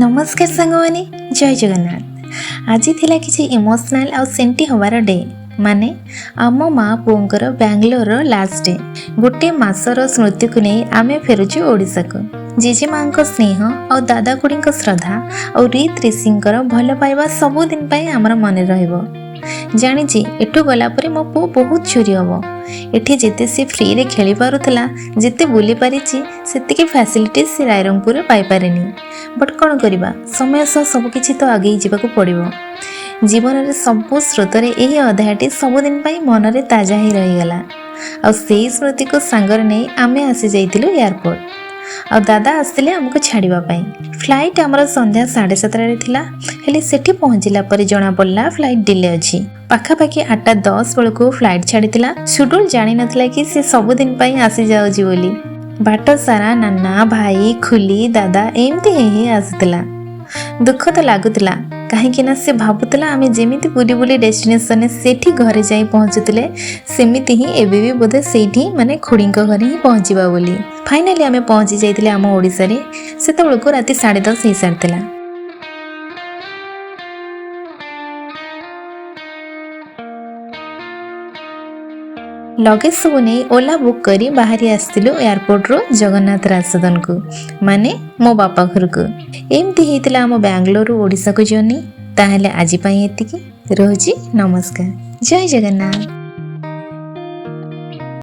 ନମସ୍କାର ସାଙ୍ଗମାନେ, ଜୟ ଜଗନ୍ନାଥ। ଆଜି ଥିଲା କିଛି ଇମୋସନାଲ୍ ଆଉ ସେଣ୍ଟି ହେବାର ଡେ, ମାନେ ଆମ ମା ପୁଅଙ୍କର ବାଙ୍ଗାଲୋରର ଲାଷ୍ଟ ଡେ। ଗୋଟେ ମାସର ସ୍ମୃତିକୁ ନେଇ ଆମେ ଫେରୁଛୁ ଓଡ଼ିଶାକୁ। ଜେଜେମାଙ୍କ ସ୍ନେହ ଆଉ ଦାଦା ଖୁଡ଼ିଙ୍କ ଶ୍ରଦ୍ଧା ଆଉ ରିତ୍ ରିଷିଙ୍କର ଭଲ ପାଇବା ସବୁଦିନ ପାଇଁ ଆମର ମନେ ରହିବ। ଜାଣିଛି, ଏଠୁ ଗଲା ପରେ ମୋ ପୁଅ ବହୁତ ଝୁରି ହେବ। ଏଠି ଯେତେ ସେ ଫ୍ରିରେ ଖେଳି ପାରୁଥିଲା, ଯେତେ ବୁଲି ପାରିଛି, ସେତିକି ଫ୍ୟାସିଲିଟିଜ୍ ସେ ରାଇରଙ୍ଗପୁରରେ ପାଇପାରେନି। ବଟ୍ କ'ଣ କରିବା, ସମୟ ସହ ସବୁକିଛି ତ ଆଗେଇ ଯିବାକୁ ପଡ଼ିବ। ଜୀବନରେ ସବୁ ସ୍ରୋତରେ ଏହି ଅଧ୍ୟାୟଟି ସବୁଦିନ ପାଇଁ ମନରେ ତାଜା ହେଇ ରହିଗଲା। ଆଉ ସେଇ ସ୍ମୃତିକୁ ସାଙ୍ଗରେ ନେଇ ଆମେ ଆସିଯାଇଥିଲୁ ଏୟାରପୋର୍ଟ ଆଉ ଦାଦା ଆସିଥିଲେ ଆମକୁ ଛାଡ଼ିବା ପାଇଁ। ଫ୍ଲାଇଟ୍ ଆମର ସନ୍ଧ୍ୟା 7:30ରେ ଥିଲା। ହେଲେ ସେଠି ପହଞ୍ଚିଲା ପରେ ଜଣାପଡ଼ିଲା ଫ୍ଲାଇଟ୍ ଡିଲେ ଅଛି। ପାଖାପାଖି 8:10 ବେଳକୁ ଫ୍ଲାଇଟ୍ ଛାଡ଼ିଥିଲା। ସୁଡୁଲ ଜାଣିନଥିଲା କି ସେ ସବୁଦିନ ପାଇଁ ଆସିଯାଉଛି ବୋଲି। ବାଟ ସାରା ନାନା, ଭାଇ, ଖୁଲି, ଦାଦା ଏମିତି ହେଇ ହେଇ ଆସୁଥିଲା। ଦୁଃଖ ତ ଲାଗୁଥିଲା, କାହିଁକି ନା ସେ ଭାବୁଥିଲା ଆମେ ଯେମିତି ବୁଲି ବୁଲି ଡେଷ୍ଟିନେସନରେ ସେଠି ଘରେ ଯାଇ ପହଞ୍ଚୁଥିଲେ, ସେମିତି ହିଁ ଏବେ ବି ବୋଧେ ସେଇଠି, ମାନେ ଖୁଡ଼ିଙ୍କ ଘରେ ହିଁ ପହଞ୍ଚିବା ବୋଲି। ଫାଇନାଲି ଆମେ ପହଞ୍ଚି ଯାଇଥିଲେ ଆମ ଓଡ଼ିଶାରେ। ସେତେବେଳକୁ ରାତି 10:30 ହେଇସାରିଥିଲା। ଲଗେଜ ସବୁ ନେଇ ଓଲା ବୁକ୍ କରି ବାହାରି ଆସିଥିଲୁ ଏୟାରପୋର୍ଟରୁ ଜଗନ୍ନାଥ ରାଜସଦନକୁ, ମାନେ ମୋ ବାପା ଘରକୁ। ଏମିତି ହେଇଥିଲା ଆମ ବାଙ୍ଗାଲୋରରୁ ଓଡ଼ିଶାକୁ ଜର୍ଣ୍ଣି। ତାହେଲେ ଆଜି ପାଇଁ ଏତିକି ରହୁଛି। ନମସ୍କାର, ଜୟ ଜଗନ୍ନାଥ।